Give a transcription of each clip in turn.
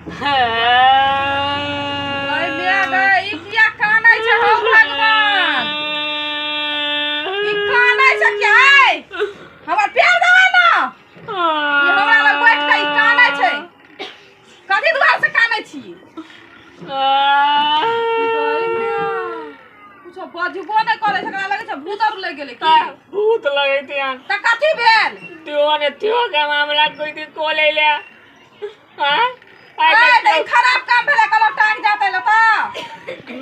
गै माय गै, ई किया कानै छै हौ भगवान? ई कानै छै किया? ऐ, हमर पैर दबा ना। ई हमरा लग बैठ के ई कानै छै। कथी दुआरे से कानै छी? गै माय, कुछो बजबो नहि करै छै, एकरा लगै छै भूत आर लागि गेलै की? भूत लगैते हन। तऽ कथी भेल? त्यो ने त्यो के मामला कोई दिन को ले ले। हाँ? ए, तऽ ई खराब काम भेलै, कहलहुँ टांग जातै लए तऽ।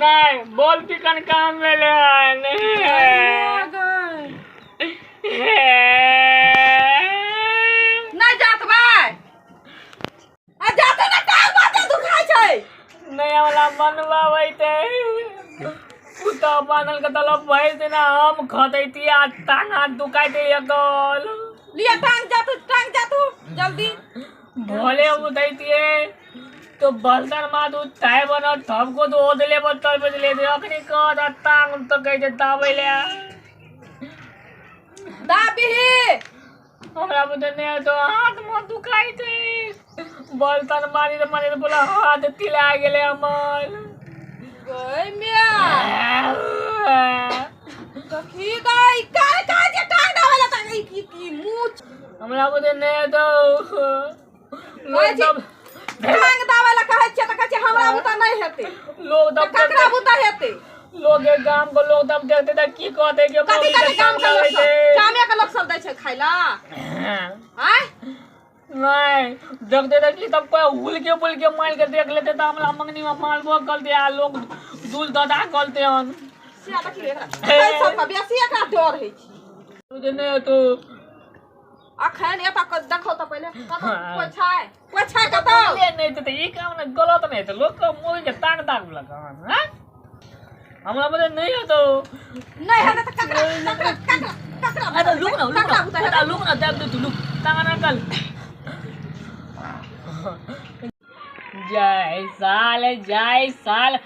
नहीं, बोलती कन काम भेलै हन। नहि जात भाय, आ जाते ने टांग बाते दुखाइ छै। नया वाला बनवाबै ते कुत्ता बान्हल के तलब भरि दिना हम खदैती आ टांग हाथ दुखाइते एकल। लिअ टांग जातू, टांग जातू जल्दी। भोले उठैतिए तो बलदर माद उठाय बनो थपको तो ओदले बत्तर बजले दे अखनी कह आ टांग तो कहै छै दाबै ले। दाबीही। हमरा बुझे नहि तो हाथ में दुखाइ छै, बलतन मारी तऽ मारी बोला हाथ तिला गेलै हमर। गै म्या, देखी गै, काय काय जे टांग दाबै ला तऽ ई की की मुँह। हमरा बुझे नहि तो कहै छी, टांग दाबै ला कहै छियै तऽ कहै छै हमरा बुता नहि हेतै। लोग तऽ तब ककरा बुता हेतै? लोग के गाम के लोग तब देखते तऽ की कहते कि कथी कहते गाम के लोग सब? गामे के लोग सब दै छै खाइ ला? आँय? नहीं, देखते तऽ की तब कोई हुलके बुलके मार के देख लेते तऽ हमरा मंगनी में मारबो करते आ लोग दूल ददा करते हन। से देखियौ एकरा, एहि सबके बेसी एकरा डर होइ छै। बुझे नहि तो अखन एतऽ देखौ तऽ पहिले कतौ कोइ छै? कोइ छै कतौ? बोलले नहि तऽ ई काम ने गलत नहि तऽ लोग के मोल के ताक ताक लग हन। हमरा बोले नहीं हेतौ। नहि हेतै तऽ ककरा ककरा ककरा ककरा? अरे लुक ना, लुक ककरा ना बुता अरे हेतै? लुक ना, देख दे तू लुक तांगा ना कल। जय साल, जय साल,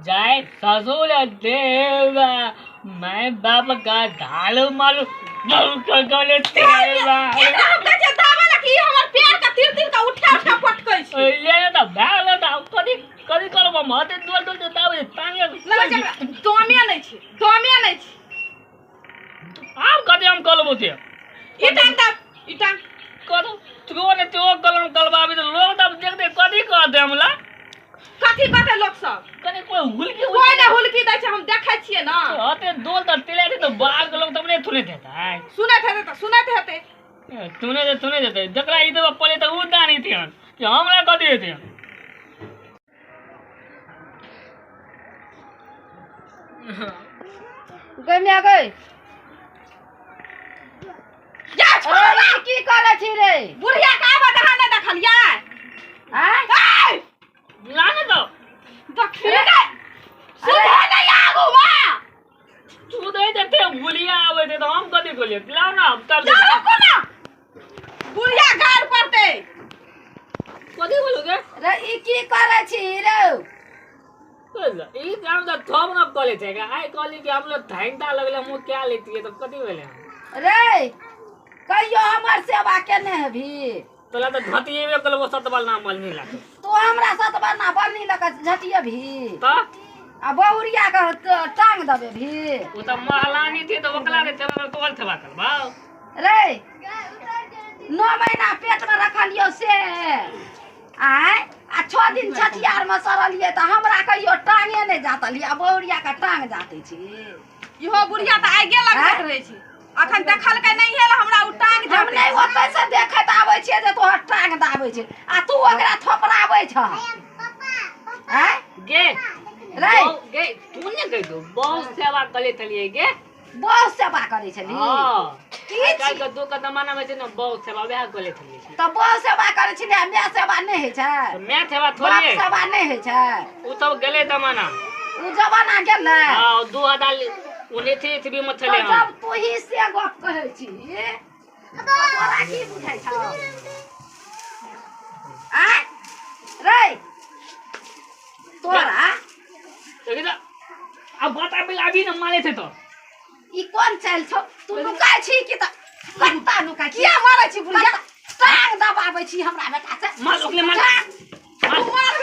जय ससुर देव, मैं बाप का धालू मालू गले देवा। एकरा हम कहै छियै दाबै ला कि ई हमर पैर के तिर तिर के उठा उठा पटकै छै। ले तऽ भए गेल तऽ कथी कथी करब हम? हते डोल डोल के दाबै तांगे लगै छै एकरा दमे नहि छै, दमे नहि छै। आब कथी हम करबो ते? ई टांग दाब, ई टांग करू तो ने तो कलम कलबाबी तऽ लोग तब देखते कथी कहते हमरा? कथी कहते लोक सब? कने कोई हुलकी कोई नहि हुलकी दै छै, हम देखै छियै ने। हते डोल तऽ तेले छै तऽ बाहर के लोग तब नहि सुनैत हेतै। सुनैत हेतै तऽ सुनैत हेतै। सुनै तऽ सुनैत हेतै, जकरा ई देबऽ पड़ै तऽ उ दानी हन कि हमरा कथी हेतै? गै माय गै, जा छोड़। अरे ई की करै छी रे? बुढ़िया के आबऽ दहा नहि देखलियै? आँय? ऐ! ला ने तो देखी गै, सुधे नहि आगू बा। तू दै देते भुलिया आबै छै तऽ हम कथी कहलियै? लाउ ना तब। जा रुकू ना, बुढ़िया गाड़ पड़तै। कथी बोलू गे? रे ई की करै छी रे? ई काम तऽ थब न कले छै। आइ कहली कि हम लोग धाइनता लगले हम क्या लेतियै तऽ कथी भेलै? रे कहियो हमर सेवा केने हेबही? तोला तऽ झटिएबे करबो, सतबल नाम मलनी लागे। तू हमरा सतबरना बरनी लऽ कऽ झटिएबही? तऽ आ बहुरिया के टांग दबेबही? ओ तऽ महलानी थी तऽ ओकरा रे सेवा कर, तोहर सेवा करबौ? रे 9 महीना पेट में रखलियौ से आँय, आ 6 दिन छठियार में सड़लियै तऽ हमरा कहियो टांगे नहि जातलियै, आ बहुरिया के टांग जाते छी। इहो बुढ़िया तऽ आगे लगबैत रहै छै, अखन देखलकै नहि हेल हमरा ओ टांग हम जातै। नहि ओतै से देखैत आबै छियै जे तोहर टांग दाबै छै आ तू ओकरा थोपराबै छह। आँय? गे रे गे, तू ने कहि दो बहुत सेवा करे छलियै गे। बहुत सेवा करै छली? हँ। की? आइ काल्हि के दू के जमाना में छै ने, बहुत सेवा वएह करे छलियै। तऽ बहुत सेवा करै छली आ माय सेवा नहि होइ छै? माय सेवा बाप थोड़े सेवा नहि होइ छै? ओ सब गेलै जमाना। ओ जमाना गेलै। हँ, 2019 ईस्वी में छलै। तऽ हँ। जब तू ही से गप कहै छी तऽ तोरा की बुझाइ छौ? आँय रे, तोरा देखी तऽ आब बता बिल अभी ने मारे छै तऽ ई कोन चालि छौ? तू नुकाइ छी कि तऽ कत्ता नुकाइ छी? किया मारै छी बुढ़िया? टांग दबाबै छी हमरा बेटा से? मार ओकरे, मार। टांग मार। मार।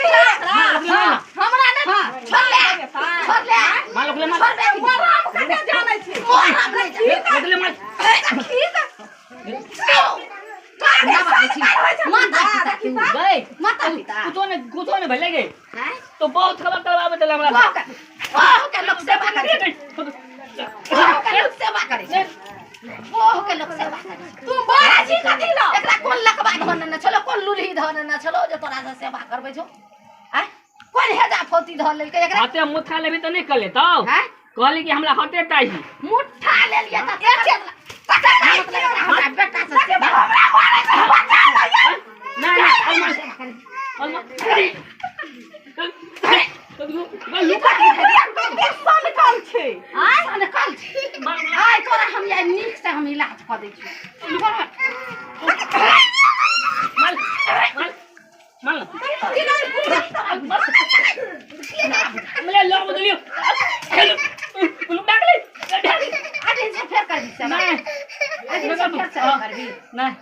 माता पिता कुछो ने भेलै गे हैं तो बहुत खबर करवाबे देला हमरा बहु के लोक सेवा करै छै बहु के लोक सेवा करै छै बहु के लोक सेवा करै छै तू बड़ा छी कथी ल एकरा कोन लकबा धन ने छलो कोन लुल्ही धन ने छलो जे तोरा से सेवा करबै छौ हैं कोन हेजा फौती धन लेलकै एकरा हाथे मुठा लेबी त नहीं कले तौ हैं कहली कि हमरा हाथे ताही मुठ्ठा ले लिया त हमरा बेटा से सेवा हमरा मारे छै बचा ल ये ना ना अलमा कते सनकल छै आय सनकल छी आय तोरा हम आइ नीक से हम इलाज कऽ दै छी माल माल माल मिले लो बदलियो बुलु डाकले अभी से फेर करबी सेवा नहीं अभी से फेर सेवा करबी नहीं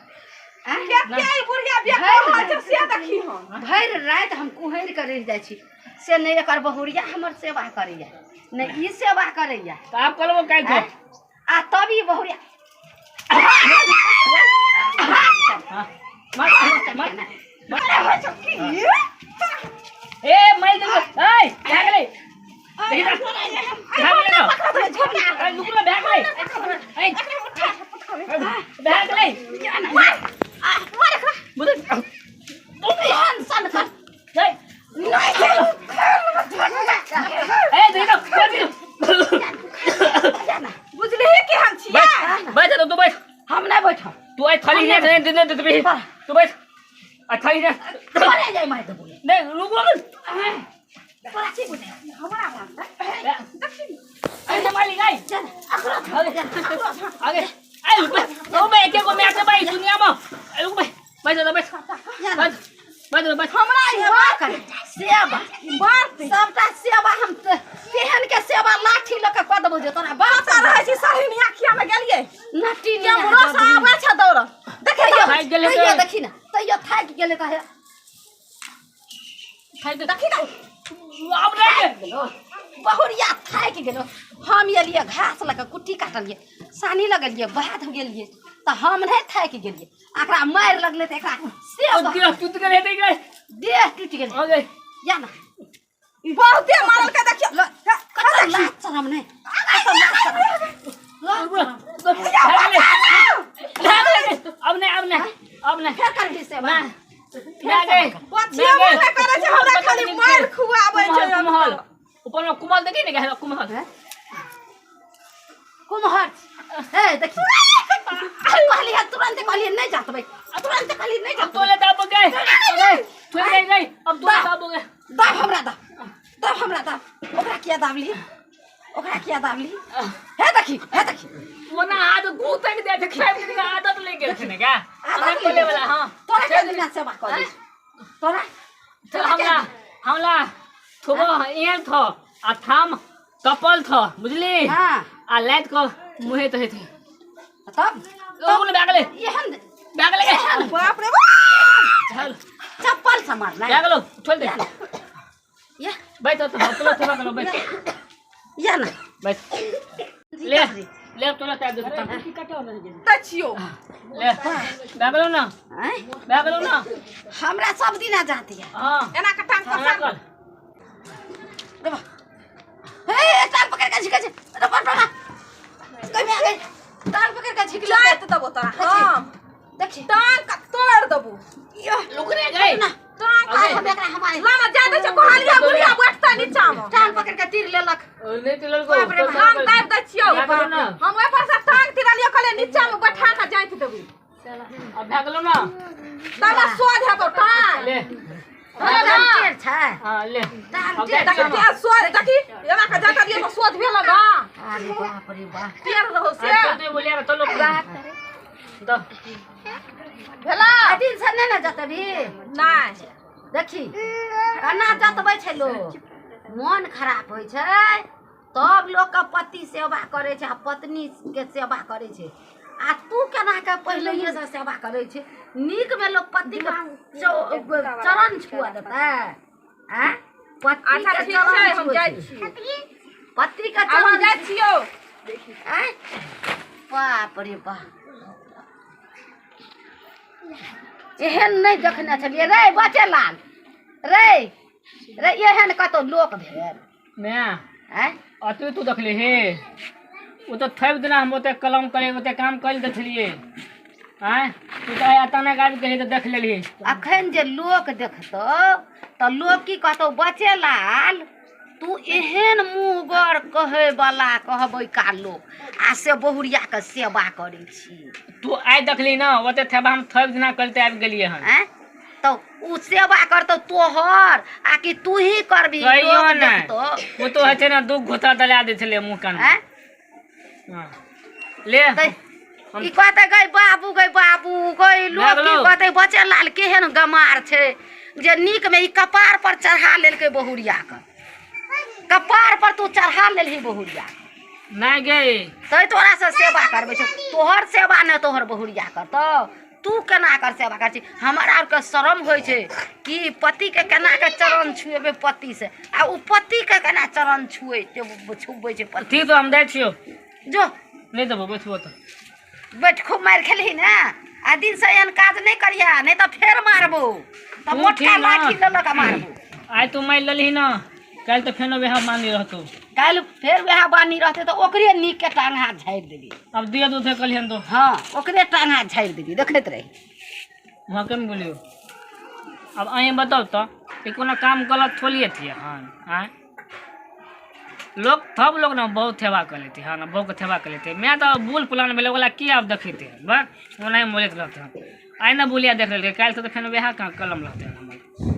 के के बुढ़िया बियाह कर रहल छै से देखी हम भरि राति हम कुहरि कऽ रहि जाइ छी से नहि एकर बहुरिया हमर सेवा करैया नहि ई सेवा करैया तो आप करबो काल्हि आँय? आ तब ई बहुरिया हां मार मार अरे होइ छौ की ए माई दे ए भाग ले देखी ना भाग ले ना पकड़ झोटा ए रुक ना भाग ले ए भाग ले मार मार एकरा बुझ एहन सनकल नहीं नहि ए देखी ना बुझलिही कि हम छियै बैठ बैठ तू बैठ हम नहि बैठब तू आई थाली ने दे दे दे तू बैठ आ थाली ने तोरे जाय मारि देबो नहीं रुक रुक तोरा की बुझै हमरा मारतै अरे माली गई चल अकरो आगे ए रुक ओ बे के को मैं भाई दुनिया में ए रुक भाई बैठ जा बैठ बैठ बैठ बैठ हमरा ई सेवा करे सेवा मारतै सबटा सेवा हम तेहन के सेवा लाठी लऽ के कऽ देबो जे तोरा बाप कतऽ रहै छी सहिनी अखिया में गेलियै नटी केम्हरो से आबै छै दौड़ल देखै तैयो थाकि गेलै तैयो तऽ। देखी ना तैयो थाकि गेलै तऽ खाइ दे देखी ना अब नहीं गेलो बहुरिया थाकि गेलो हम एलियै घास लऽ कऽ कुट्टी काटलियै सानी लगेलियै बाध गेलियै तऽ हम नहि थाकि गेलियै एकरा मारि लगलै तऽ एकरा सेवा गिरा टूट गेलै हेतै गई देह टूटि गेलै आ गई या ना बहुते मारलकै देखियौ कतऽ लाज शरम नहि कतऽ लाज शरम लाज शरम अब नहीं अब नहीं अब नहीं फेर करबी सेवा ना गई बचिएबो नहि करै छै हमरा खाली मारि खुआबै छै कुमहल ऊपर में कुमहल देखी ने गहरा कुमहल कुम्हर हे देखी कहली है तुरंत कहली नहीं जातबै तुरंत कहली नहीं अब जातबै तोले दाब गए गए गए गए अब तोले दाब गए दाब हमरा दाब दाब हमरा दाब ओकरा किया दाबली ओकरा किया दाबली हे देखी हे देखी ओना हाथ घूस के दे दे खाइ के आदत ले गेल छै ने का आदत तोले वाला हां तोरा के दिना सेवा कर दै तोरा चल हमला हमला थोबो एहन थो आ थाम कपल थो बुझली हां आ लात को मुहे तो हेते तब ओ ने बैग ले एहन बैग ले बाप रे बाप चल चप्पल से मारना बैग लो छोड़ दे या बैठ तो तोला थोड़ा करो बैठ या ना बैठ ले ले तोला तार दे दै छियौ ले बैग लो ना आँय? बैग लो ना हमरा सब दिना जाती है हां एना के टांग खाना पसार कर रे बा हे टांग पकड़ के झिके रे बा बा कहीं आ गई टांग पकड़ के झिक ले जाइत देबो तोरा हम देखी टांग के तोड़ देबो यो लुकने गई ना टांग आइ हम एकरा हमारे ला ना जाय दै छै कोहालिया बुढ़िया बैठतै नीचा मे टांग पकड़ के तीर लेलक नहीं तो लड़को बाप रे हम दाबि दै छियौ बैग लो ना हम ओहि पर से टांग तिरलियो कहलियै नीचा मे बैठा के जाइत देबो अब बैग लो ना तब ना सोझ हेतौ टांग ले टांग टेढ़ छै हां ले टांग अब टेढ़ देख देखी के सोझ देखी एना के जाइत दियौ तऽ सोझ भेल ना अरे बाप रे बाप टेढ़ रहौ से चल दे बोलिया चलो दो भेला दिन से नहि ने जतबी नहि देखी केना जतबै छै लोक मोन खराब होइ छै तब लोकके पति सेवा करै छै आ पत्नीके सेवा करै छै आ तू केना के पहिलैये से सेवा करै छै नीकमे लोक पतिके चरण छुआ देतै आँय अच्छा पतिके ठीक छै चरण हम छुए जाइ छै छियौ पतिके आब हम चरण जाइ छियौ आँय बाप रे बाप एहन नहि देखने छलियै रे बचेलाल। रे रे एहन कतौ लोक भेल? मैं आँय? अतु तू देखली हे, ओ तऽ थैप दिना हम ओते कलम करे ओते काम कर देखलिए। आँय, तू तऽ आइ अचानक आबि गेलही तऽ देख लेलही। अखन जे लोक देखतौ तऽ लोक की कहतौ, बचेलाल तू एहन मुँहगर कहै बला कहबै का लोक, आ से बहुरिया के सेवा करै छी। तू आइ देखली ना, ओते थेबा हम थैप दिना करते आबि गेलियै हन। आँय, तऽ उ सेवा करतौ तोहर आ कि तू ही करबी? कहियो लोक नहि। देखतौ। ओ तो होइ छै ने, दू घोता दला दै छलै मुँह कान। आँय? हँ। ले। तऽ ई कहतै गै बाबू, गै बाबू, गै लोक की भए गेलौ? कहतै, बचेलाल केहन गमार छै जे नीक मे ई कपार पर चढ़ा लेलकै बहुरिया के। कपार पर तू चढ़ा लेलही बहुरिया। नहि गे। तै तोरा से सेवा करबै छौ। तोहर सेवा नहि तोहर बहुरिया करतौ, तू केना कर सेवा करै छी? हमरा आरके शरम होइ छै कि पतिके केना के चरण छुएबै पति से, आ ओ पतिके केना चरण छुए छुबै छै पति। ठीक तो, हम जाइ छियौ। जो। नहि देबौ, बैठबो तऽ। बैठ, खूब मारि खेलही ने। आ दिन से एहन काज नहि करिहे, नहि तऽ फेर मारबो तऽ तू मोटका ठीक ना। लाठी लऽ लऽ कऽ मारबो। आइ तू मारि लेलही ने, काल्हि तऽ फेनो वएह मानी रहतौ। काल्हि फेर वएह बानी रहतै तऽ ओकरे नीक के टांग हाथ झाड़ि देबी। अब दियो दूध कहलियन तो। हँ, ओकरे टांग हाथ झाड़ि देबी, देखैत रही। वहाँ केम बोलियो। अब अहीं बताउ तऽ कि कोनो काम गलत थोड़िए थिए हन? आँय, लोग सब लोग ने बहुत थेबा कर लेते हन, बहुत थेबा कर लेते। मैं तो बुल पुलान भेलै ओकरा की आब देखैते हन, बस ओनाही बोलैत रहते हन। आइ ने बुलिया देख लेलकै, काल्हि से तऽ फेर वएह कलम रहते हन हमर।